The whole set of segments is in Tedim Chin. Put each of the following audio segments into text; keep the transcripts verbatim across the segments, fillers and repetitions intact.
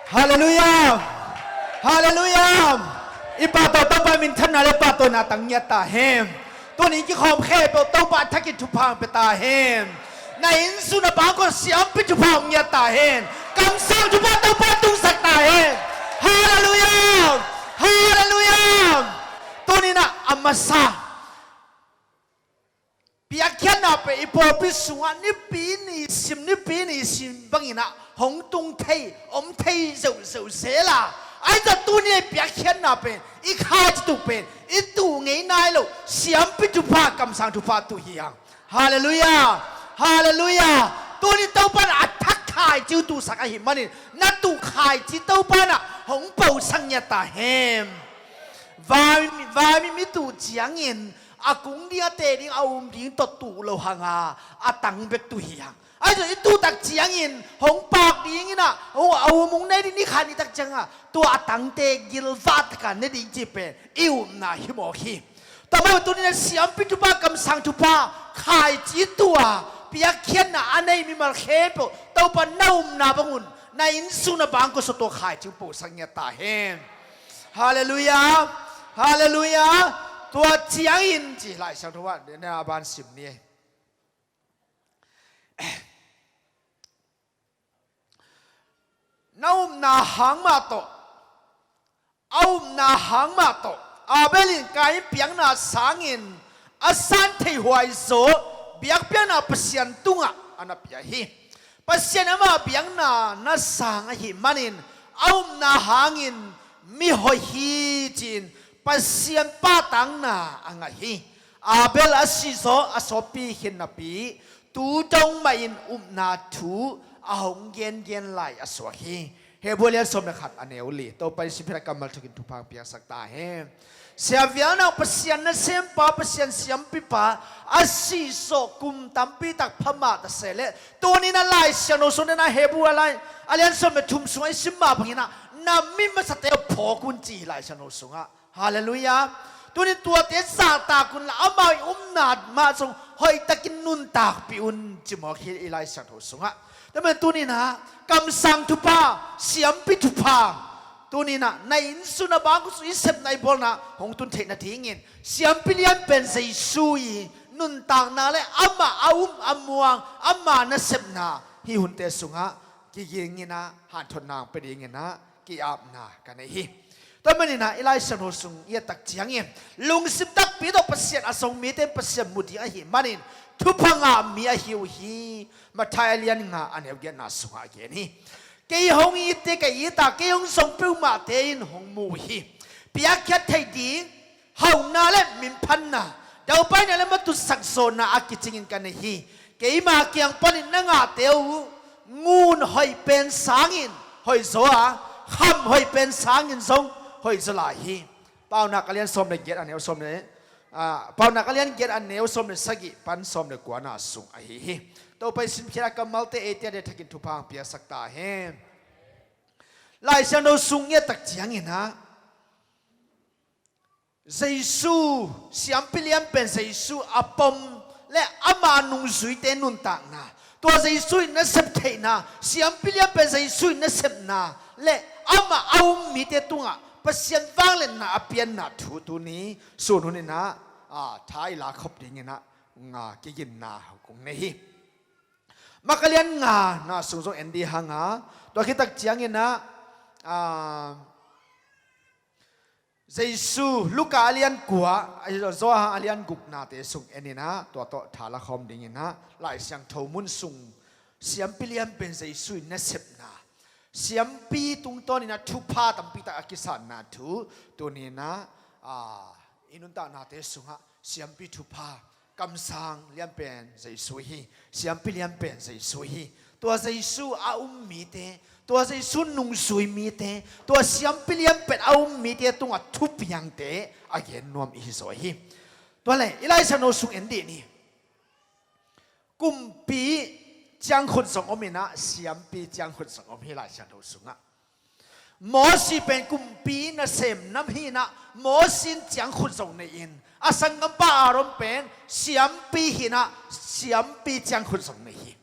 Halleluiah. Halleluiah. I pahtawi Topa minthanna le pahtawina tang ngiat ta hen. Tuni kikhawm khempeuh Topa thakin thupha pia ta hen. Na inn sung na bangkua siampi thupha ngiat ta hen. Kamsang thupha Topa tungsak ta hen. Halleluiah. Halleluiah. Tuni-in a masa piakkhiatna pen i pawlpi sungah nipi ni sim nipi ni sim bangin a hong tung thei om thei zeuhzeuh zel a, ahi zongin tuni a i piakkhiatna pen i khaici tuk pen i tuh ngei nai lo siampi thupha kamsang thupha tuh hi hang. Halleluiah. Halleluiah. Tuni Topa in a thak khaici uh tuhsak ahih manin na tuh khaici Topa in a hong posak ngiat ta hen. Vai, vai mi mi tuh ciangin a kung ding a teh ding a um ding tawh tuh lo hang a, a tang bek tuh hi hang. Ahi zongin i tuhtak ciangin hong paak dingin a, hong, a um hong nei ding ni khat ni tak ciangin a tua a tangte gilvah takin ne ding cih pen i upna hi mawk hi. Tua mah tuni-in a siampi thupha kamsang thupha khaici tuh a piakkhiatna a nei mimal khempeuh Topa na upna bangun na inn sung na bangkua sung tua khaici uh posak ngiat ta hen. Halleluiah. Halleluiah. Tua ciangin ci Lai Siangtho ah, na ban sim ni. Na upna hang mah tawh, a upna hang mah tawh Abel in Kain piakna sangin a san theih huai zaw biakpiakna Pasian tungah a na pia hi. Pasian in ama biakna na sang ahih manin a upna hangin mihoih hi ci-in Pasian pahtakna a ngah hi. Abel a sih zaw a sawtpi khin napi tu dong mahin upna thu a hong gengen lai a suak hi. Hebru a lian sawm le khat a neu li. Topa in siampi a kammal thukin thupha piaksak ta hen. Siavial nang Pasian nasempa, Pasian siampipa a sih zaw kum tampi tak pha mah ta se leh tuni-in a Lai Siangtho sung na Hebru a lai a lian sawm le thum sungah i sim mah bangin a na mi masate uh phawk un ci hi Lai Siangtho sungah. Halleluiah. Tuni-in tuate zahtak unla amau i upna mah zong hoihtakin nuntakpih un ci mawk hi i Lai Siangtho sungah. Tua mah tuni-in a kamsang thupha siampi thupha tuni-in a na inn sung na bangkua sung i sepna i bawlna hong tun theih nadingin siampi lian pen Jesu i nuntakna le amah a um a muang ama nasepna hih hunte sungah kigingin a hanthotna hong pia dingin a ki-apna ka nei hi. Tua manin a i Lai Siangtho sung i et tak ciangin lungsim takpi tawh Pasian a zong mite in Pasian mu ding ahih manin thupha ngah mi ahi uh hi. Matthai a lian nga a neu giatna sungah a gen hi. Kei hong itte, kei it a kei hong zong peuhmahte in hong mu uh hi. Piakkhiat theih ding hauhna le minphatna, daupaina le matutsak zawhna a kicingin ka nei hi. Keima kiang panin na ngahte uh ngun hoih pen sangin hoih zaw a, kham hoih pen sangin zong hoih zaw lai hi. Paunak a lian sawm le giat a neu sawm le, ah, Paunak a lian giat a neu sawm le sagih pan sawm le kuana sung ahi hi. Topa i simkhiat a kammalte eite a diak thakin thupha hong piaksak ta hen. Lai Siangtho sung i et tak ciangin a Jesu, siampi lian pen Jesu a pom le ama nungzuite nuntakna, tua Jesu i nasep theihna, siampi lian pen Jesu i nasepna le amah a um mite tungah Pasian vangliatna a pianna thu tuni sun hun in a, a, tha i la khop dingin a, nga kiginna kong nei hi. Mak a lian nga na sung zong en dih hang a, tua khit tak ciangin a, a, Jesu, Luka a lian kua, Johan a lian guknate sung en in a, tua tawh tha la khawm dingin a, Lai Siangtho mun sung siampi lian pen Jesu i nasepna, siampi tungtawnin a thupha tampi tak a kisanna thu tuni-in a, a, i nuntaknate sungah siampi thupha, kamsang lian pen Jesu hi, siampi lian pen Jesu hi. Tua Jesu a um mite, tua Jesu nungzui mite, tua siampi lian pen a um mite tungah thupiangte a gen nuam i hi zaw hi. Tua le i Lai Siangtho sung en dih ni. Kumpi ciangkhut zong om in a, siampi ciangkhut zong om hi Lai Siangtho sungah. Mosi pen kumpi nasem nam hi in a, Mosi in ciangkhut zong nei in, a sanggampa Aaron pen siampi hi in a, siampi ciangkhut zong nei hi.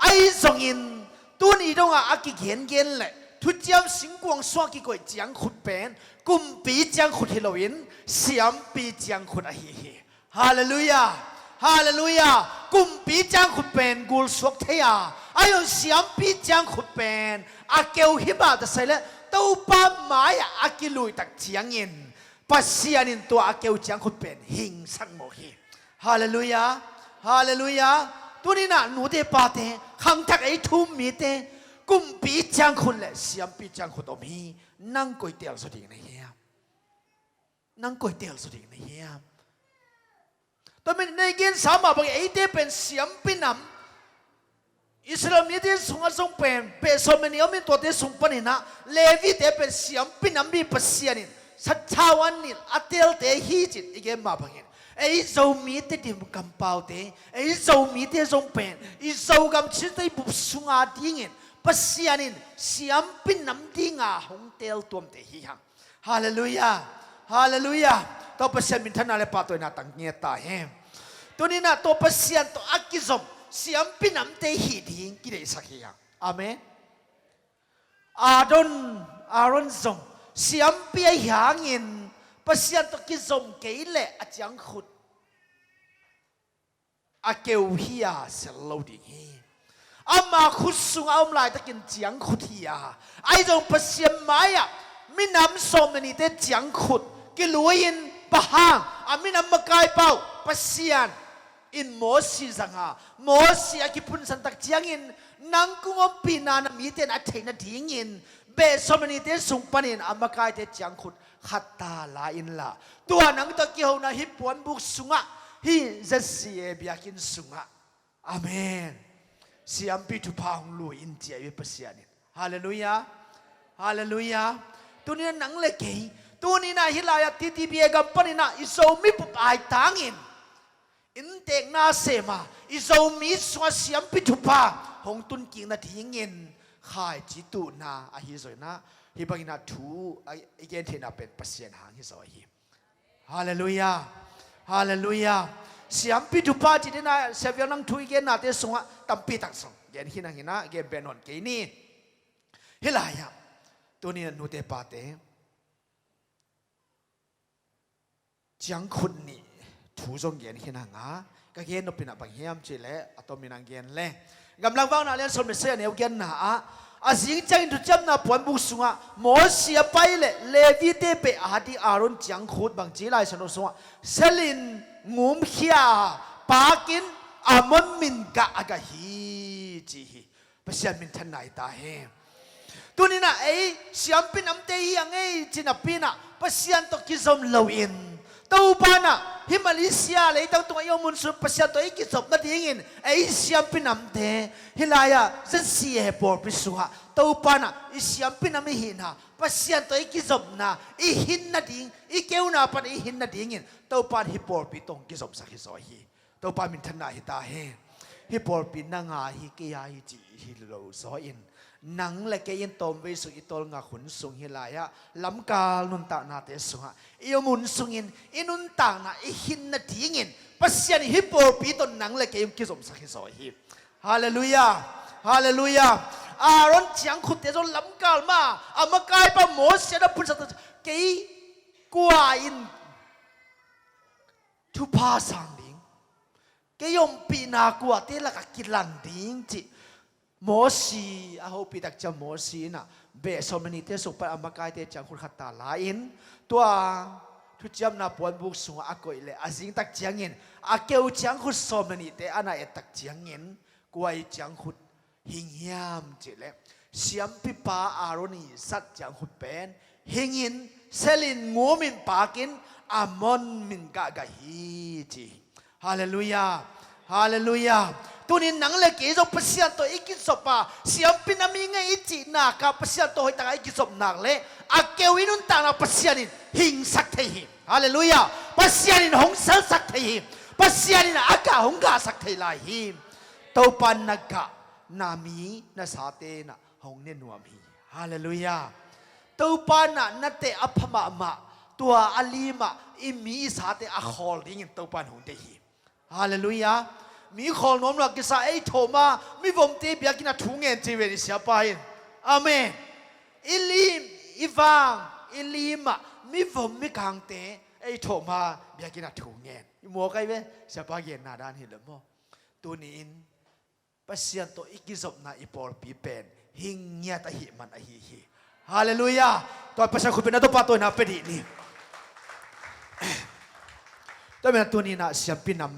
Ahi zongin tuni dongah a kigengen le Thuciam singkuang sungah kikoih ciangkhut pen kumpi ciangkhut hi loin siampi ciangkhut ahi hi. Halleluiah. Halleluiah. Kumpi ciangkhut pen gulsuak thei a, a hih hangin siampi ciangkhut pen a keu hi mah ta se leh Topa mai-ah a kiluitak ciangin Pasian in tua a keu ciangkhut pen hingsak mawk hi. Halleluiah. Halleluiah. Tuni-in ah nute pate, khangthak ei thu-um mite, kumpi ciangkhut le siampi ciangkhut om hi. Nang koi teel zaw ding na hiam? Nang koi teel zaw ding na hiam? Tua manin nei gensa mah bangin eite pen siampi nam, Israel mite sungah zong pen beh sawm le nih om in, tuate sung panin ah Levite pen siampi nam dingin Pasian in sathau a nilh a teelte hi ci-in i gen mah bangin, ei Zomite Tedim kampaute, ei Zomite zong pen i Zogam Chin State bup sungah dingin Pasian in siampi nam dinga hong teel tuamte hi hang. Halleluiah. Halleluiah. Tua Pasian minthanna le pahtawina tang ngiat ta hen. Tuni-in ah tua Pasian tawh a kizom siampi namte hih ding kideihsak hi hang. Amen. Aaron, Aaron zong siampi ahih hangin Pasian tawh kizom kei leh a ciangkhut a keu hi a, sel lo ding hi. Ama khut sungah a om laitakin ciangkhut hi a, ahi zong Pasian mai-ah minam sawm le nihte ciangkhut kilui-in, bang hang, a minam makaipa uh Pasian in Mosi zang a, Mosi a kiphunsan tak ciangin nang kong ompihna na mite in a theih nadingin beh sawm le nihte sung panin a makaite ciangkhut khat ta la inla, tua nang tawh kihona hih puanbuk sungah, hih Z C A biakinn sungah, amen, siampi thupha hong lui in ci hi Pasian in. Halleluiah. Halleluiah. Tuni-in ah nang le kei, tuni-in ah hih lai-ah T T B A gam panin ah i Zomi bup aitangin inntekna sem a, i Zomi sungah siampi thupha hong tunkik nadingin khaici tuhna ahi zaw in ah, hih bangin ah thu a i gentheihna pen Pasian hang hi zaw hi. Halleluiah. Halleluiah. Siampi thupha cih dan-in ah Sia Vial nang thu i gennate sungah tampi tak zong gen khin hang in ah, gen beh nawn kei ni. Hih lai-ah tuni-in ah nute pate, ciangkhut nih thu zong gen khin hang a, ka gen nop in ah bang hiam cih leh a tomin hong gen leng, Gamlak Vakna lian sawm le sagih, a neu giatna ah, a zing ciangin thuciamna puanbuk sungah Mosi a pai leh Levite beh a ding Aaron ciangkhut bangci Lai Siangtho sungah selin ngumkhia a, pakin Amon min gah a gah hi ci hi. Pasian minthanna hi ta hen. Tuni-in ah ei siampi namte hi hang ei ci napi-in ah Pasian tawh kizom loin, Topa in ah hih Malaysia leitang tungah i om hun sung Pasian tawh i kizop nadingin ei siampi namte, hih lai-ah Z C A pawlpi sungah Topa in ah i siampi nam i hihna, Pasian tawh i kizopna i hin nading, i keuna pan i hin nadingin Topa in hih pawlpi tawh hong kizopsak hi zaw hi. Topa minthanna hi ta hen. Hih pawlpi nang a hi, kei a hi cih hi lo zaw in, nang le kei in tawmvei sung i tawlngak hun sung hih lai-ah lamkal nuntaknate sungah i om hun sungin i nuntakna i hin nadingin Pasian in hih pawlpi tawh nang le kei hong kizomsak hi zaw hi. Halleluiah. Halleluiah. Aaron ciangkhutte zong lamkal mah a makaipa Mosi a na phunsak tak ciang, kei kua in thupha sang ding, kei ompihna kuate lakah kilang ding cih Mosi a hopih tak ciang Mosi in ah beh sawm le nihte sung pan a makaite ciangkhut khat ta la-in, tua thuciamna puanbuk sungah a koih leh a zing tak ciangin a keu ciangkhut sawm le nihte a na et tak ciangin, kua i ciangkhut hing hiam cih leh, siampipa Aaron i zat ciangkhut pen hingin, selin, ngumin, pakin Amon min gah gah hi ci hi. Halleluiah. Halleluiah. Tuni-in nang le kei zong Pasian tawh i kizop a, siampi nam i ngei i cih nak a Pasian tawh hoih takin i kizop nak leh a keu i nuntakna Pasian in hingsak thei hi. Halleluiah. Pasian in hong selsak thei hi. Pasian in a gah hong gahsak thei lai hi. Topa in na gah, na mi, na sate in ah hong ne nuam hi. Halleluiah. Topa in ah na teh a pha mahmah, tua a lim ah i mi i sate a khawl dingin Topa in hong deih hi. Halleluiah. Mi khawl nuam lo a kisa ei Thawhma mivomte biakinn ah thu ngen ci ve ni siapa in. Amen. I lim, i vang, i lim ah mivom mikangte ei thawh ma biakinn ah thu ngen. I mawk ai ve, siapa genna dan hi le maw. Tuni-in Pasian tawh i kizopna i pawlpi pen hing ngiat ahih man ahi hi. Halleluiah. Tua Pasian khutbetna tawh pahtawi na pe dih ni. Tua manin tuni-in ah siampi nam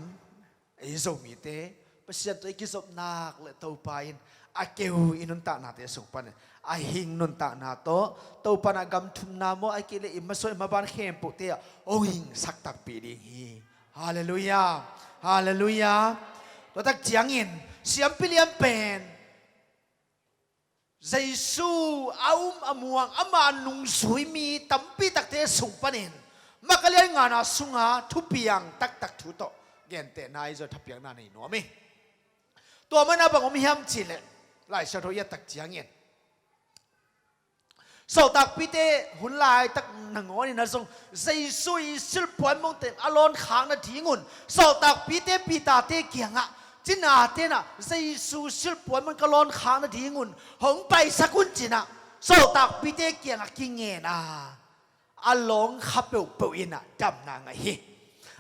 ei Zomite Pasian tawh i kizop nak le Topa in a keu i nuntaknate sung panin a hing nuntakna tawh Topa in a gam thumna maw, a kei le i masuai maban khempeuhte ah hong hingsak takpi ding hi. Halleluiah. Halleluiah. Tua tak ciangin siampi lian pen Jesu a um a muang, ama nungzui mi tampi takte sung panin Mark a lian ngana sunga thupiang taktak thu tawh gentehna i zon thapiakna nei nuam hi. Tua mana bang om hiam cihleh, Lai Siangtho i et tak ciangin sawltakpite hun laitak nangawn in a zong Jesu i silhpuan mongte a lawnkhak nadingun sawltakpite Peter-te kiangah cinate in ah Jesu silhpuan mong ka lawnkhak nadingun hong paisak un ci-in ah sawltakpite kiangah kingen a, a lawngkha peuhpeuh in ah damna ngah hi.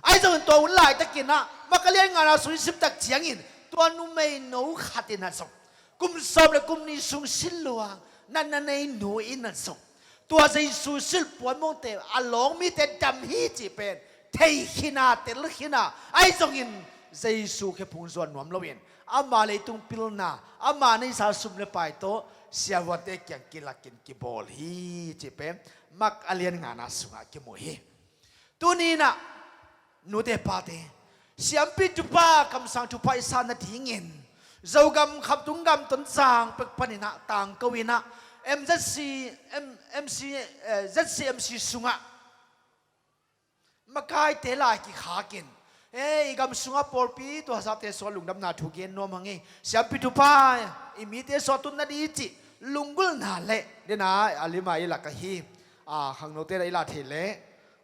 Ahi zongin tua hun laitakin ah Mark a lian ngana sung i sim tak ciangin tua numeino khat in ah zong kum sawm le kum nih sung silhluang natna nei nu in ah zong tua Jesu silhpuan mongte a lawng mite dam hi cih pen thei khin a, tel khin a, ahi zongin Jesu khephung zuan nuam loin ama leitung pilna, ama neihsa sum le pai tawh siavuante kiang kilakin kibawl hi cih pen Mark a lian ngana sungah kimu hi. Tuni-in ah nute pate, siampi thupha, kamsang thupha i san nadingin Zogam, Khamtung gam, Tonzang pek panin ah tangko in ah M Z C, M-, M C, eh, Z C M C sungah makaite lai kikhakin, eh, i gam sungah pawlpi tua sate sungah lungdamna thu gen nuam hang ei. Siampi thupha i mite sungah tun nading cih lunggulhna le dena a lima i lak ahi, ah, khangnote na i lah thei leh,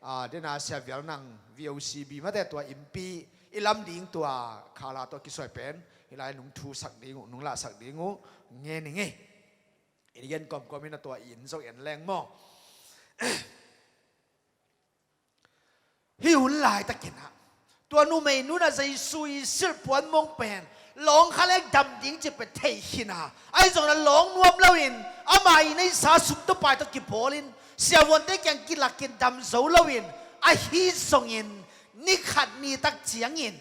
ah, dena Sia Vial Nang V O C B mate tua innpi i lam ding tua khala tawh kisuai pen hih lai nung thusak ding uh, nung lahsak ding uh ngen ing ei. I gen kawmkawm in a tua i inn zong en leng maw. Hih hun laitakin ah tua numeino in ah Jesu i silhpuan mong pen lawngkha leng dam ding cih pen thei khin a, ahi zongin a lawng nuam loin ama i neihsa sum tawh pai tawh kibawlin siavuante kiang kilakin dam zo loin, ahi zongin ni khat ni tak ciangin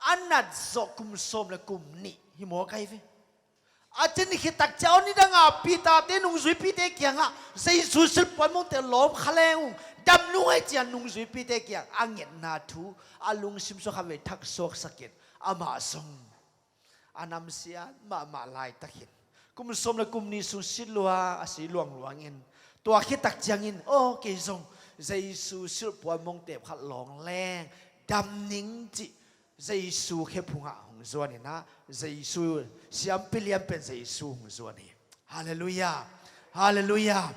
a nat zawh kum sawm le kum nih hi mawk ai ve. A cin khit tak ciang aw, nidanga Peter-te nungzuipite kiangah Jesu silhpuan mongte lawngkha leng ung, dam nung ei ci-a nungzuipite kiang a ngetna thu a lungsim sungah khatvei thak suaksakin amah zong a namsiat mahmah laitakin kum sawm le kum nih sung si lua, a si luangluangin tua khit tak ciangin aw, kei zong Jesu silhpuan mongte khat lawng leng dam ning cih Jesu khephungah hong zuan in ah, Jesu siampi lian pen Jesu hong zuan hi. Halleluiah. Halleluiah.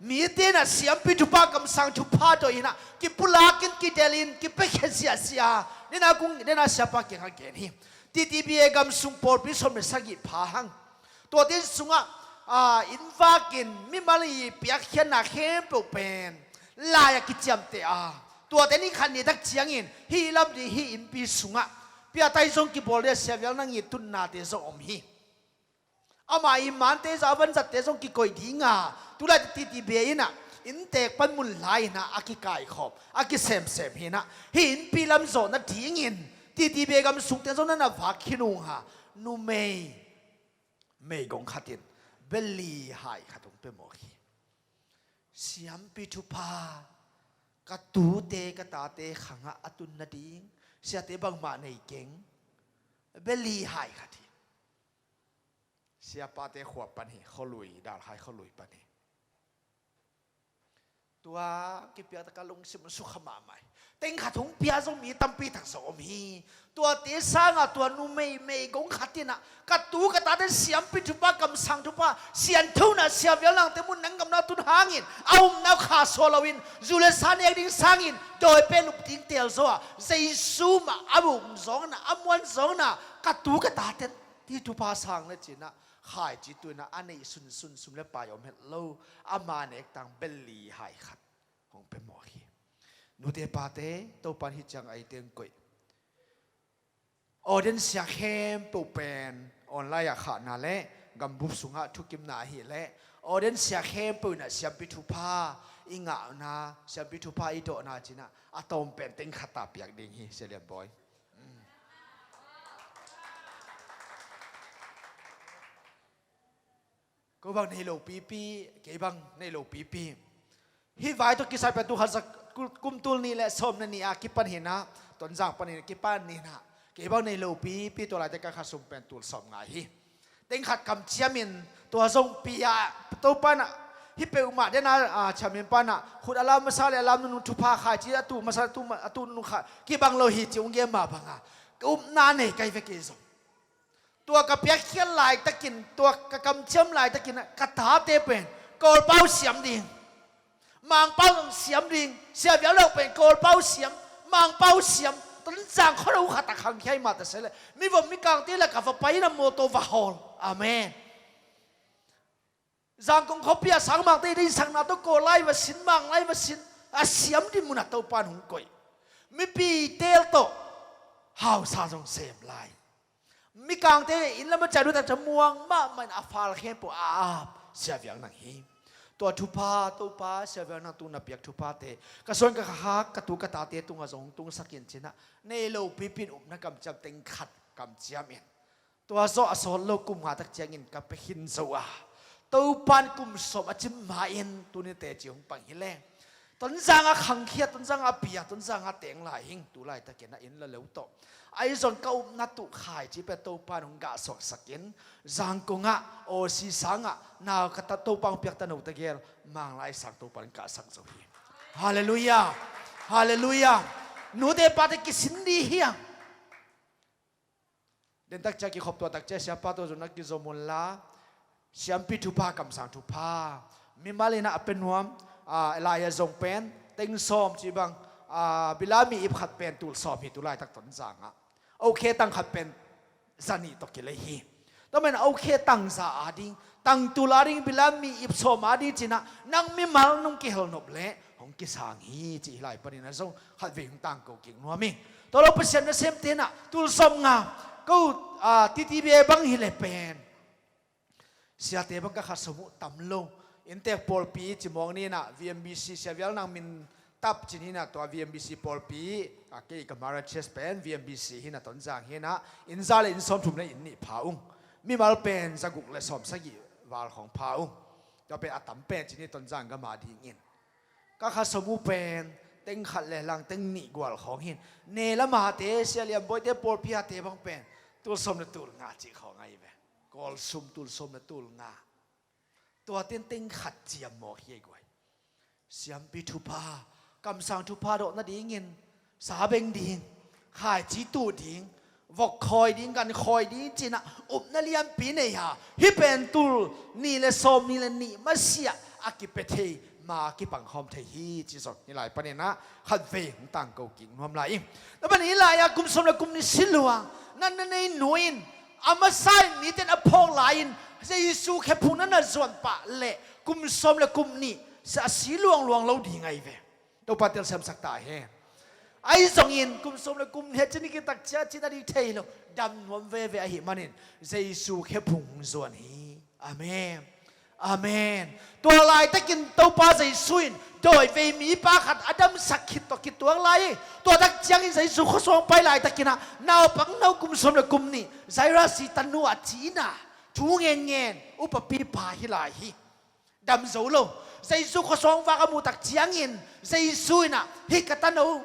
Mite in ah siampi thupha, kamsang thupha dawh in ah kipulakin, kidelin, kipiakhia siasia, dena kung, dena siapa kiangah gen hi. T T B A gam sung pawlpi sawm le sagih pha hang. Tuate sungah, ah, inn vakin mimal i piakkhiatna khempeuh pen lai-ah kiciamteh a, tuate ni khat ni tak ciangin hih lam ding hih innpi sungah piatai zong kibawl ding a, Sia Vial Nang i tunnate zong om hi. Ama i mante zong, a vanzatte zong kikoih ding a, tulai T T B A in ah inntek pan mun lai in ah a kikaikhawm, a kisemsem hi in ah, hih innpi lam zawh nadingin T T B A gam sungte zong na na vak khin ung a, numei meigong khat in beli hai khat hong pia mawk hi. Siampi thupha, ka tute ka tate khangah a tun nading siate bangmah nei keng, beli hai khat hi. Siapate khua pan hi, khualui, Dalhai khualui pan hi. Tua kipiaktak a lungsim sukha mahmah hi. Teng khat hong pia zong mi tampi tak zong om hi. Tuate sangah tua numei meigong khat in ah, ka tu ka tate siampi thupha, kamsang thupha, sianthona, Sia Vial Nangte mun nang gamna tun hangin a umna uh khahsuah loin zu le sa nek ding sangin dawi peh lup ding teel zo a, Jesu mah a um zawngna, a muan zawngna, ka tu ka tate hih thupha sang le ci-in ah khaici tu in ah a neih sunsun sum le pai om het lo, ama nek tang bel li hai khat hong pia mawk hi. Nute pate, Topan hih ciang a eite hong koih. Audience sia khempeuh pen online ah khahna le gambup sungah thukimna ahih leh audience sia khempeuh in ah siampi thupha i ngahna, siampi thupha i dawhna ci-in ah a tawm pen teng khat ta piak ding hi, Sia Lian Bawi. Ko bang nei lo pipi, kei bang nei lo pipi. Hih vai tawh kisai pen tul khat za, kum tul nih le sawm le nih a kipan hi in ah, Tonzang panin a kipan hi in ah, kei bang nei lo pipi, tua laite ka kha sum pen tul sawm ngai hi. Teng khat kamciam in, tua zong pia, Topa in ah, hih peuhmah den a, a, ciamin pa in ah, khut a lau masa le a lau nunung thupha khaici a tuh masa, a tuh ma-, a tuh nunung kha, kibang lo hi ci hong gen mah bang a, ka upna nei kai ve kei zong. Tua ka piakkhiat laitakin, tua ka kamciam laitakin ah ka tate pen Kawlpau siam ding, Mangpau zong siam ding, Sia Viau lo pen Kawlpau siam, Mangpau siam, Tonzang khuado khat a khangkhia hi mah ta se leh, mivom mikangte lakah va pai in ah mawtaw va hawl. Amen. Zangkong khuapi ah sangmangte i deihsakna tawh Kawl lai va sin, Mang lai va sin, a siam ding mun ah Topa in hong koih. Mipi teel tawh hausa zong sem lai. Mikangte inn lam a ciah dut a ciah muang mahmah in a fal khempeuh a ap Sia Viau Nang hi. Tua thupha Topa, Sia Viau Nang tung na piak thuphate ka suan ka khak, ka tu ka tate tungah zong hong tungsak in ci-in ah, nei lo pipi in upna kamciam teng khat kamciam in. Tua zawh a sawt lo kum nga tak ciangin ka pia khin zo a, Topa in kum sawm a cim ma-in tuni teci hong pang hi leh, Tonzang a khangkhia, Tonzang a pia, Tonzang a teng lai hing, tu laitakin ah inn la lo tawh. Ahi zong ka upna tuh khaici pen Topa in hong gahsuaksak in, Zangkong ah, Aussie sang ah, nau ka ta Topa hong piak tano tegel, Mang lai sang Topa in kahsak zo hi. Halleluiah. Halleluiah. Nute pate kisin dih hi a. Den tak ciang kikhop, tua tak ciang siapa tawh zong na kizom un la, siampi thupha, kamsang thupha, mimal in ah a pia nuam, a, lai a zong pen teng sawm ci bang, a, bilami ip khat pen tul sawm hi tu laitak Tonzang ah. Okay tang khat pen za nih tawh kilei hi. Tua man okay tang za a ding, tang tul a ding, bilami ip sawm a ding ci-in ah, nang mimal nong kihel nop leh hong kisang hi ci hi lai panin ah zong khatvei hong tangko kik nuam ing. Tua lo Pasian nasemte in ah tul sawm nga, ko, a, T T B A bang hi leh pen siate bang ka kha sawm uh tam lo. Inntek pawlpi ci mawk ni in ah, V M B C, Sia Viau Nang min tap ci ni in ah, tua V M B C pawlpi, a, kei ka Mara Church pen V M B C hi in ah, Tonzang hi in ah, inn za le inn sawmthum le inn nih pha ung. Mimal pen za guk le sawm sagih val khawng pha ung. Tua pen a tam pen ci ni, Tonzang gam a dingin. Ka kha sawm uh pen teng khat le lang teng nih gual khawng hi in. Ne la mate, Sia Lian Bawite pawlpi ate bang pen tul sawm le tul nga cih khawng ahi ve. Kawl sum tul sawm le tul nga. Tua teng teng khat ciam mawk hi ei guai. Siampi thupha, kamsang thupha dawh nadingin, sa beng ding, khaici tuh ding, vok khawi ding, gan khawi ding ci-in ah upna lianpi nei a, hih pen tul nih le sawm nih le nih masiah a kipia thei, ma kipangkhawm thei hi ci zong hi lai panin ah khatvei hong tangko kik nuam lai ing. Tua panin hih lai-ah kum sawm le kum nih si luang natna nei nu in, a masa in mite in a phawk lai-in Jesu khephung na na zuan pah leh kum sawm le kum nih a si luangluang lo ding ahi ve. Topa telsiamsak ta hen. Ahi zongin kum sawm le kum nih a cin i kitak ciah cin a ding thei lo, dam nuam veve ahih manin Jesu khephung hong zuan hi. Amen. Amen. Tua laitakin Topa Jesu in dawivei mipa khat a damsak khit tawh kituak lai hi. Tua tak ciangin Jesu khuasuang pai laitakin ah naupang no kum sawm le kum nih, Jairus i tanu a ci-in ah thu ngen ngen upapipa hi lai hi. Dam zo lo. Jesu khuasuang vak a muh tak ciangin Jesu in ah, hih ka tanu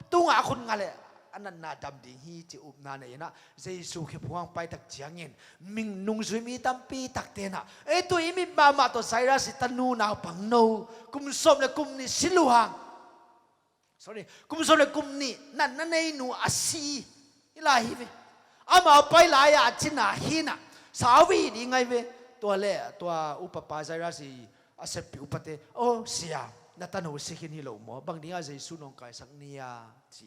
tungah a khut nga leh a natna dam ding hi ci upna nei in ah, Jesu khephung hong pai tak ciangin ming nungzui mi tampi takte in ah, ei, tu i mit mahmah tawh Jairus i tanu naupang no kum sawm le kum nih si luang, sorry, kum sawm le kum nih natna nei nu a si hi lai hi ve. Amau pai lai-ah a cina hi in ah, sau ve ding ahi ve. Tua leh tua upapa Jairus i a seppi upate, "O sia, na tanu si khin hi lo maw? Bang dingah Jesu nong kaisak ni a?" ci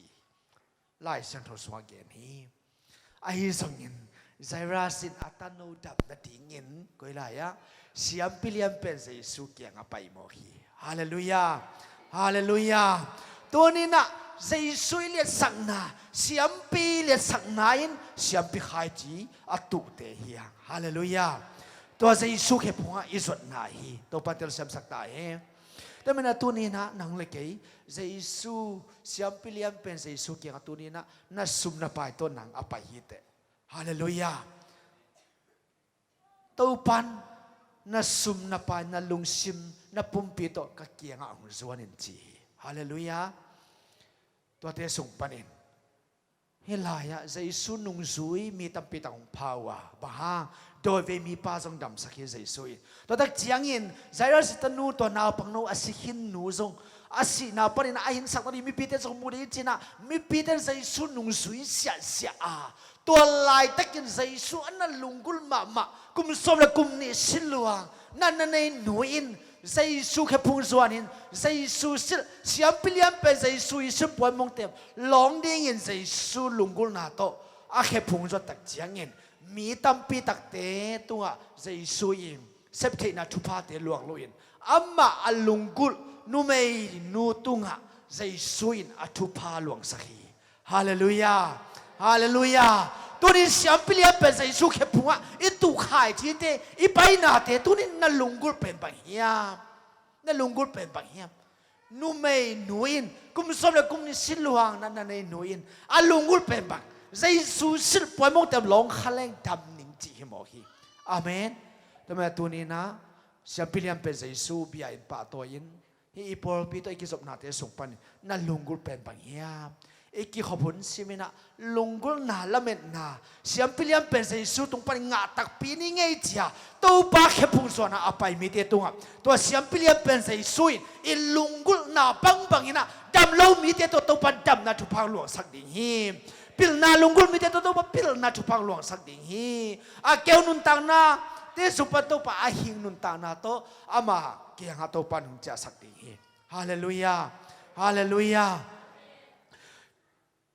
Lai Siangtho sungah gen hi. Ahi zongin Jairus in a tanu dam nadingin koi lai-ah siampi lianpen Jesu kiangah pai mawk hi. Halleluiah. Halleluiah. Tuninah Jesu i liatsakna, siampi liatsakna in siampi khaici a tuhte hi hang. Halleluiah. Tua Jesu khephungah i zuatna hi. Topa telsiamsak ta hi. Tua manin tuninah nang le kei Jesu, siampi lianpen Jesu kiangah tuninah na sum na pai tawh nang a pai hiteh. Halleluiah. Topan na sum na pai, na lungsim, na pumpi tawh ka kiangah hong zuan in ci hi. Halleluiah. Tuate sung panin hih lai-ah Jesu nungzui mi tampi tak hong pha uh a, bang hang, dawivei mipa zong damsak hi Jesu in. Tua tak ciangin Jairus i tanu, tua naupangno a si khin nu zong, a sihna panin a hinsak nading mipite zong mu ding cinah, mipite in Jesu nungzui siahsiah a, tua laitakin Jesu a na lunggulh mahmah, kum sawm le kum nih si luang natna nei nu in Jesu khephung zuanin Jesu silh, siampi lianpen Jesu i silh puanmongte lawng dingin Jesu lunggulhna tawh a khephung zuat tak ciangin mi tampi takte tungah Jesu in septheihna thuphate luang loin amah a lunggulh numeinu tungah Jesu in a thupha luangsak hi. Halleluiah. Halleluiah. Tunin siampi lianpen Jesu khephungah i tukhai cite, i painate tunin na lunggulh pen bang hiam? Na lunggulh pen bang hiam? Numeinu in, kum sawm le kum nih si luang natna nei nu in a lunggulh pen bang, Jesu silh puanmongte lawng kha leng dam ning ci hi mawk hi. Amen. Tua manin tuninah siampi lianpen Jesu bia in pahtawi in, hih i pawlpi tawh i kizopnate sung panin na lunggulh pen bang hiam? I kikhop hun siminah lunggulhna, lametna, siampi lianpen Jesu tung panin ngah takpi ni ngei cia Topa khephung zuanah a pai mite tungah tua siampi lianpen Jesu in i lunggulhna bangbang inah dam lo mite tawh Topa damna thupha luangsak ding hi. Pilna lunggulh mite tawh Topa pilna thupha luangsak ding hi. A keu nuntakna te sung pan Topa a hing nuntakna tawh ama kiangah Topa in hong ciahsak ding hi. Halleluiah. Halleluiah.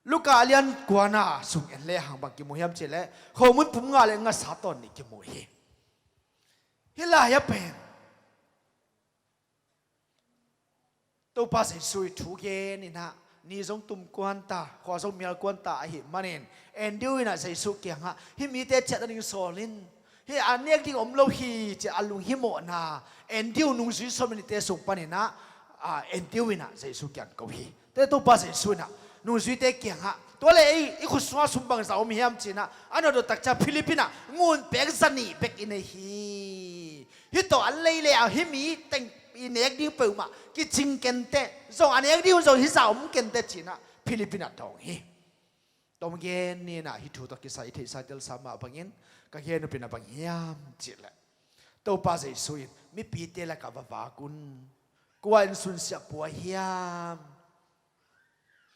Luka a lian kuana sung en le hang bang kimu hiam cihleh khomun pum nga le ngasa tawn nih kimu hi. Hih lai-ah pen Topa Jesu i thu gen inah ni zong tum kuanta, khua zong mial kuanta ahih manin Andrew inah Jesu kiangah hih mite ciah nading sawl in, hih a nek ding om lo hi ci-a a lunghimawhna Andrew nungzui sawm le nihte sung paninah, a, Andrew inah Jesu kiang ko hi. Tua Topa Jesu inah nungzuite kiangah tua le ei i khut sungah sum bangza om hiam cinah a na dot tak ciang Philip inah ngun pek za nih bek i nei hi. Hih tawh a lei le a hih mi teng i nek ding peuhmah kicing kenteh, zong a nek ding zong hih za om kenteh cinah Philip inah dawng hi. Tom gen ni inah hih thu tawh kisai i theihsa telsa mah bangin ka gen nop inah bang hiam cihleh Topa Jesu in mipite lakah va vak un. Kua in sunsiah pua hiam?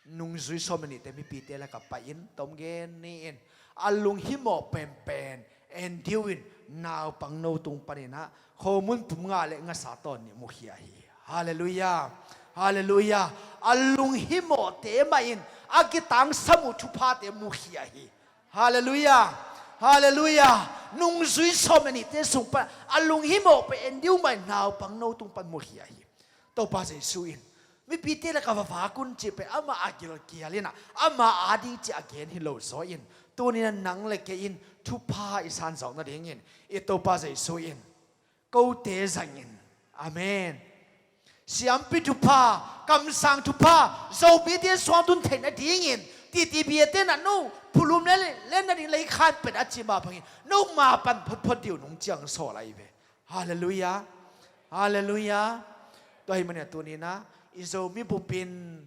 Nungzui sawm le nihte mipite lakah pai-in tom gen ni in a lunghimawh penpen Andrew in naupangno tung paninah khomun pum nga le ngasa tawn nih mukhia hi. Halleluiah. Halleluiah. A lunghimawhte mah in a kitangsam uh thuphate mukhia hi. Halleluiah. Halleluiah. Nungzui sawm le nihte sung pan a lunghimawh pen Andrew mah in naupangno tung pan mukhia hi. Topa Jesu in mipite lakah va vak un cih pen amah a gilkial inah amah a ding cih a gen hi lo zaw in tuninah nang le kei in thupha i san zawk nadingin i Topa Jesu in kote zangin. Amen. Siampi thupha, kamsang thupha, Zomite suangtun theih nadingin T T B A te inah no phulum le len nading lei khan pen a cih mah bangin no ma pan photphot dih uh nung ciang sawl ahi ve. Halleluiah. Halleluiah. Tua ahih manin tuninah i Zomi bupin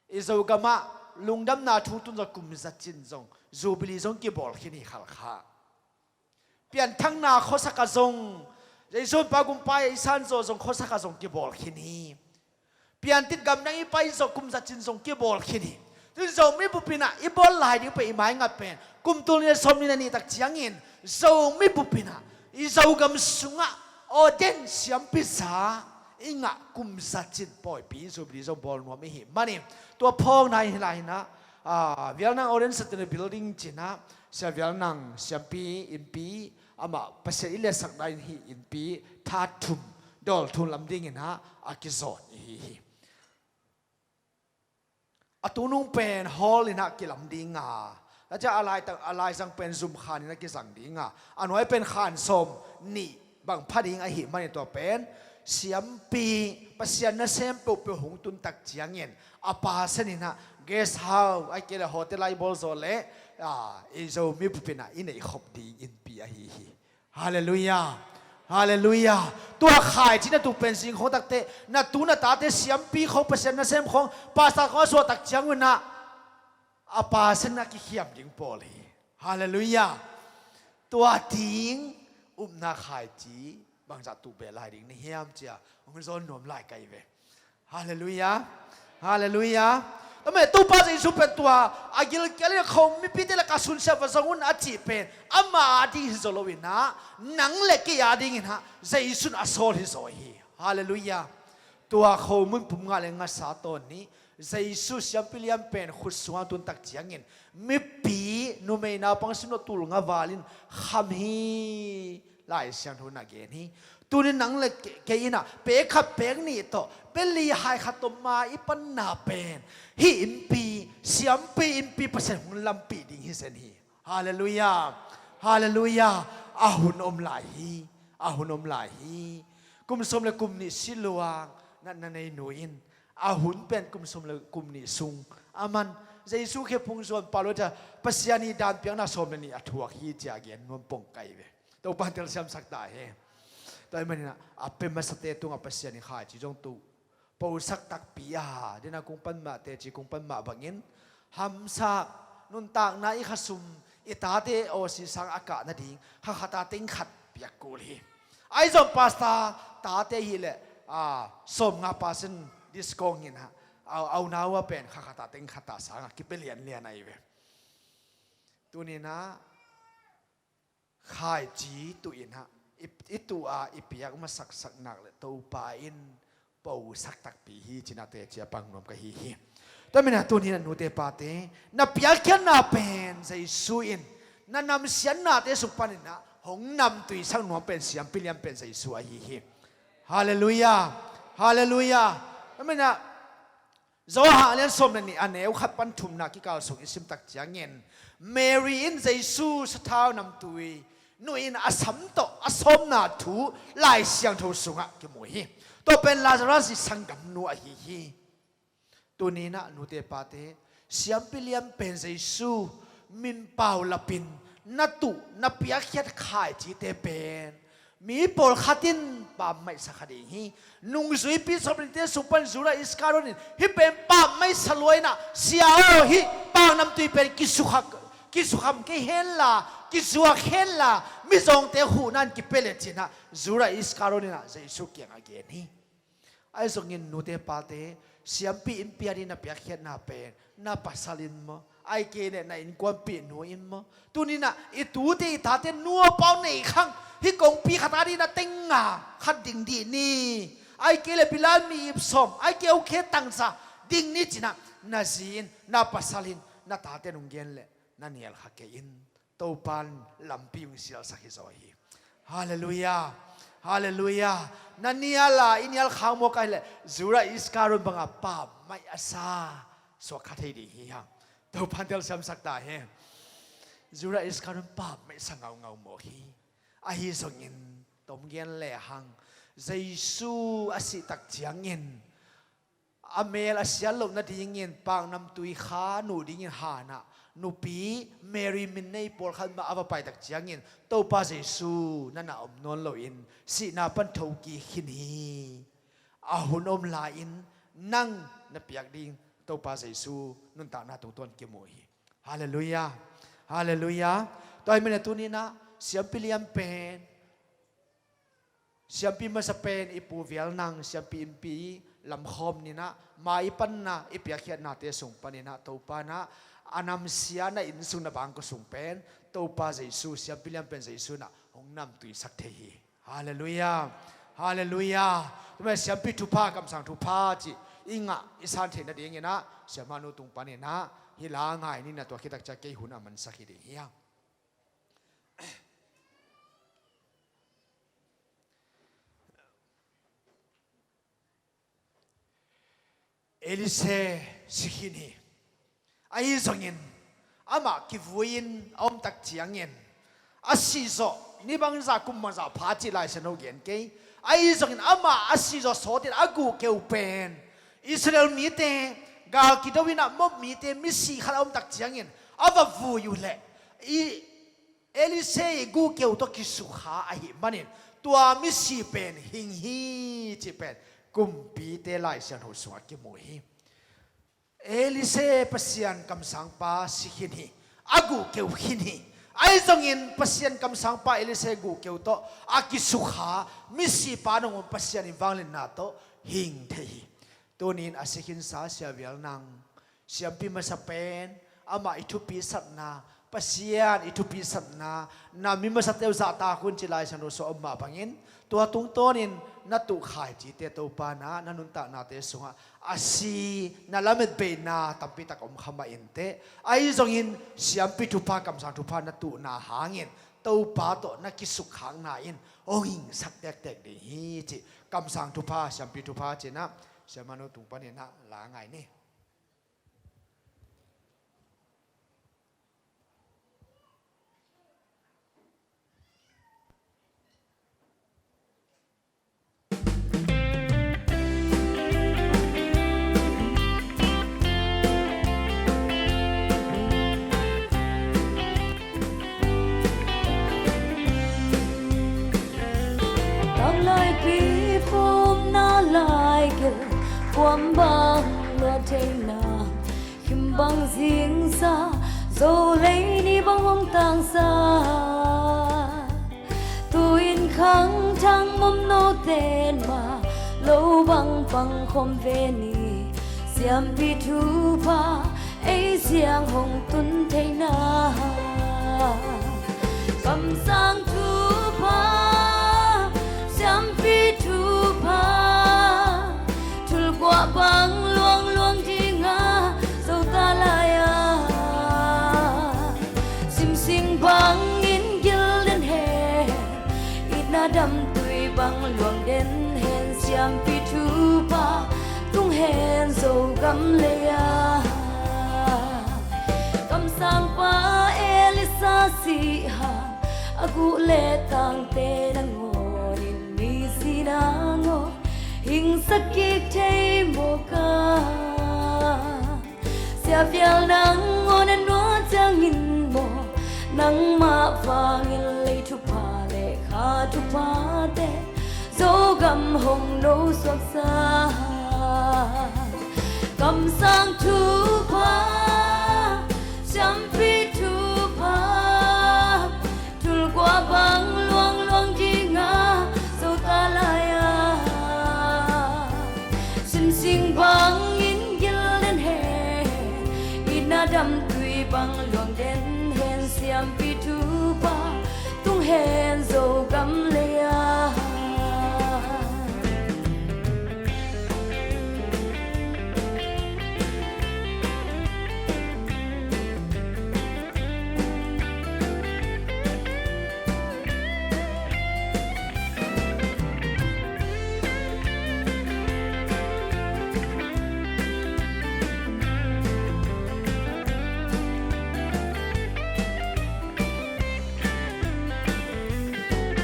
i Zogamah lungdamna thu tun zong kum za cin zong Jubilee zong kibawl khin hi khalkha. Pianthakna khuasak ah zong Jesu pa gumpa i san zawh zong khuasak ah zong kibawl khin hi. Piantit gamdang i pai zawh kum za cin zong kibawl khin hi. Tun Zomi bupin ah i bawl lai ding pen i mai ngat pen kum tul nih le sawm nih le nih tak ciangin Zomi bupin ah i Zogam sungah ordain siampi za i ngah kum za cin pawipi Jubilee zong bawl nuam i hih manin tua phawkna in hih lai inah, a, Vialnang Ordain Centenary Building cinah Sia Vial Nang siampi innpi, amah Pasian i liatsakna in hih innpi tha thum, dawl thum lam dingin ah a kizawt i hi hi. A tunung pen hall in ah kilam ding a, a cia a lai, a laizang pen zum khan in ah kizang ding a, a nuai pen khan sawm nih bang pha ding ahih manin tua pen siampi, Pasian nasem peuhpeuh hong tun tak ciangin a pasen in ah guest house, ahih kei leh hotel a i bawl zawh leh, a, i Zomi bup in ah i neih khop ding innpi ahi hi. Halleluiah. Halleluiah. Tua khaici na tu pen zing khawng takteh na tu na tate siampi khawng, Pasian nasem khawng, pastor khawng a suah tak ciang un ah a pasen a kikhiam ding pawl hi. Halleluiah. Tua ding upna khaici bangzah tu beh lai ding na hiam cia hong zawn nuam lai ka hi ve. Halleluiah. Halleluiah. Tua manin Topa Jesu pen tua a gilkial in a kho mipite lakah sunsiat va zong un a cih pen ama a ding hi zaw lo in ah, nang le kei a dingin ah Jesu in a sawl hi zaw hi. Halleluiah. Tua khomun pum nga le nga sa tawn nih Jesu siampi lian pen khut sungah tun tak ciangin mipi numei naupang sim lo tul nga val in kham hi. Lai Siangtho in a gen hi. Tuni nang le ke-, kei in ah pek khat pek nih tawh, beli hai khat tawh ma i panna pen hih innpi, siampi innpi Pasian hong lampih ding hi zen hi. Halleluiah. Halleluiah. A hun om lai hi. A hun om lai hi. Kum sawm le kum nih si luang na, na nei nu in, a hun pen kum sawm le kum nih sung a man. Jesu khe phung zuan pah lo cia Pasian ii dan piakna sawm le nih a thuak hi cia gen nuam pong ka hi ve. Topa in telsiamsak ta hen. Tua ahih manin ah a pia masate tungah Pasian in khaici zong tu, posak takpi a, dina kung pan mah, teci kung pan mah bangin hamsak, nuntakna i khasum, i tate awsi sang a kah nading kha khat a teng khat piak kul hi. Ahi zong pastor tate hi leh, a, sawm nga percent discount in ah, a, a unau a pen kha khat a teng khat a sang a kipia lianlian ahi ve. Tuni in ah khaici tu in ah i, i tu a i piak masaksak nak le Topa in posak takpi hi cih na teci a pang nuam ka hi hi. Tua manin ah tuni in ah nute pate, na piakkhiatna pen Jesu in na namsiatnate sung panin ah hong namtuisak nuam pen siampi lian pen Jesu ahi hi. Halleluiah. Halleluiah. Tua manin ah Johan a lian sawm le nih a neu khat pan thumna kikal sung i sim tak ciangin Mary in Jesu sathau namtui nuih in a sam tawh a sawmna thu Lai Siangtho sungah kimu hi. Tua pen Lazarus ii sanggamnu ahi hi. Tuni in ah nute pate, siampi lian pen Jesu min paulap in na tuh na piakkhiat khaicite pen mi pawlkhat in pammaihsak kha ding hi. Nungzuipi sawmnite sung pan Judas Iskariot in hih pen pammaihsak lua in ah, Sia aw, hih paknamtui pen kisukha, kisukham kei henla, kizuak henla, mizawngte huhna in kipia leh ci in ah Judas Iskariot in ah Jesu kiangah gen hi. Ahi zongin nute pate, siampi innpi a ding na piakkhiatna pen na pasal in maw, ahih kei leh na innkuanpihnu in maw, tuni in ah i tute i tate nu a pa uh nei khang hih kongpi khat a ding na teng nga khat ding dih ni. Ahih kei leh bilal mi ip sawm, ahih kei leh ukhe tangsa ding ni ci in ah na zi in, na pasal in, na tate in hong gen leh na nial kha kei in. Topa in lampi hong sialsak hi zaw hi. Halleluiah. Halleluiah. Na nial a, i nial khak mawk ahih leh Judas Iskariot banga pammaih a sa suak kha thei ding hi hang. Topa in telsiamsak ta hen. Judas Iskariot pammaih sa ngaungau mawk hi. Ahi zongin tom gen lehang, Jesu a sih tak ciangin a mel a siat loh nadingin paknamtui kha nuh dingin han ah nupi Mary min nei pawlkhat mah a va pai tak ciangin Topa Jesu na na om nawn loin sihna pan thokik khin hi. A hun om lai-in nang na piak ding Topa Jesu nuntakna tungtawn kimu hi. Halleluiah. Halleluiah. Tua ahih manin ah tuni in ah siampi lian pen, siampi masa pen i Pu Vial Nang siampi innpi lamkhawm ni in ah, ma i panna i piakkhiatnate sung panin ah Topa in ah a namsia na inn sung na bangkua sung pen Topa Jesu, siampi lian pen Jesu in ah hong namtuisak thei hi. Halleluiah. Halleluiah. Tua manin siampi thupha, kamsang thupha cih i ngah i san theih nadingin ah siamahnu tung panin ah hih la ngai ni in ah, tua khit tak ciang kei hun a mansak hi ding hi hang. Elisha si khin hi. Ahi zongin amah kivui-in a om tak ciangin a si zawh ni bangzah kum bangzah pha cih Lai Siangtho gen kei. Ahi zongin amah a si zawh sawtin a guhkeu pen Israel mite, gal kido in ah Moab mite misi khat a om tak ciangin a va vui uh leh i Elisha i guhkeu tawh kisukha ahih manin tua misi pen hing hi cih pen Kumpite Lai Siangtho sungah kimu hi. Elisha Pasian kamsangpa si khin hi. A guhkeu khin hi. Ahi zongin Pasian kamsangpa Elisha guhkeu tawh a kisukha misipa nangawn Pasian in vangliatna tawh hing thei hi. Tunin a si khinsa Sia Vial Nang, siampi masa pen, amah i thupisatna, Pasian i thupisatna, na mi masate uh zahtak un ci Lai Siangtho sungah om mah bangin, tua tungtawnin na tuh khaici te Topa na, na nuntaknate sungah a si, na lametbeina tampi tak om kha mah inteh. Ahi zongin siampi thupha, kamsang thupha na tuhna hangin Topa tawh na kisukkhakna in hong hingsak tektek ding hi ci. Kamsang thupha, siampi thupha ci-in ah Sia Manu tung panin ah la ngai ni. Tanglaipi pumna lai gil kuam bang lua theina, khimbang zingsa zo lei ni bang hong tangsa. Tu-in khangthang mumno ten mah lo bang pang khawm ve ni. Siampi thupha ei siang hong tun theina. Kamsang thupha, siampi thupha, thulkuah bang luangluang dinga zo ta lai-a, simsing bangin gil den hen, itna damtui bang luang den hen, siampi thupha tung hen Zogam lei-a. Kamsangpa Elisha si hang a guh le tangte nangawnin misi nangawn hingsak kik thei mawk a. Sia Vial nangawn a nuam ciangin maw, nangmah vangin lei thupha le kha thuphate Zogam hong no suaksa. Kamsang thupha, siampi thupha, thulkuah bang luangluang dinga zo ta lai-a, simsing bangin gil den hen, itna damtui bang luang den hen, siampi thupha tung hen Zogam lei-a.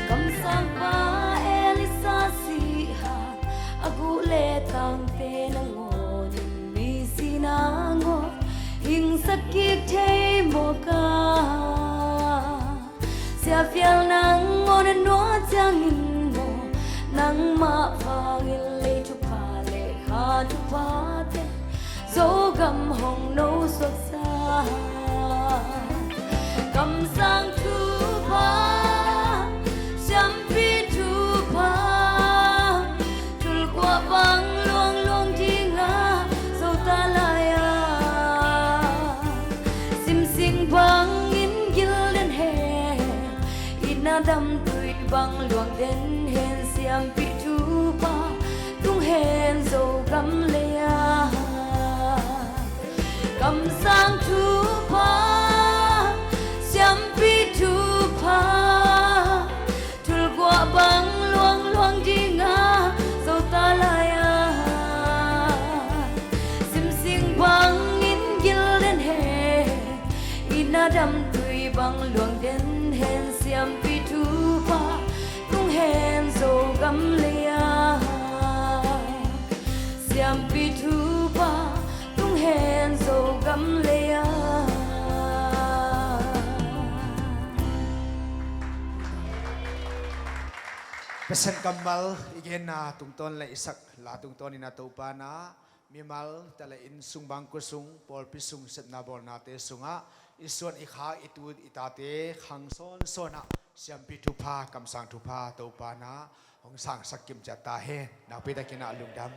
Kamsangpa Elisha si hang a guh le tangte nangawnin misi nangawn hingsak kik thei mawk a. Sia Vial nangawn a nuam ciangin maw, nangmah vangin lei thupha le kha thuphate Zogam hong no suaksa. Kamsang thupha, siampi thupha, thulkuah bang luangluang dinga zo ta lai-a, simsing bangin gil den hen, itna damtui bang luang den hen, siampi thupha tung hen Zogam lei-a. Kamsang thupha, siampi thupha, thulkuah bang luangluang dinga zo ta lai-a, San kammal i genna tungtawn le i sak la tungtawn in a Topa na mimal tale inn sung bangkua sung pawlpi sung sepna bawlnate sungah i suan i khak i tut i tate khang sawnsawnah siampi thupha kamsang thupha Topa na hong sangsak kim ciat ta hen. Nakpi takin a lungdam.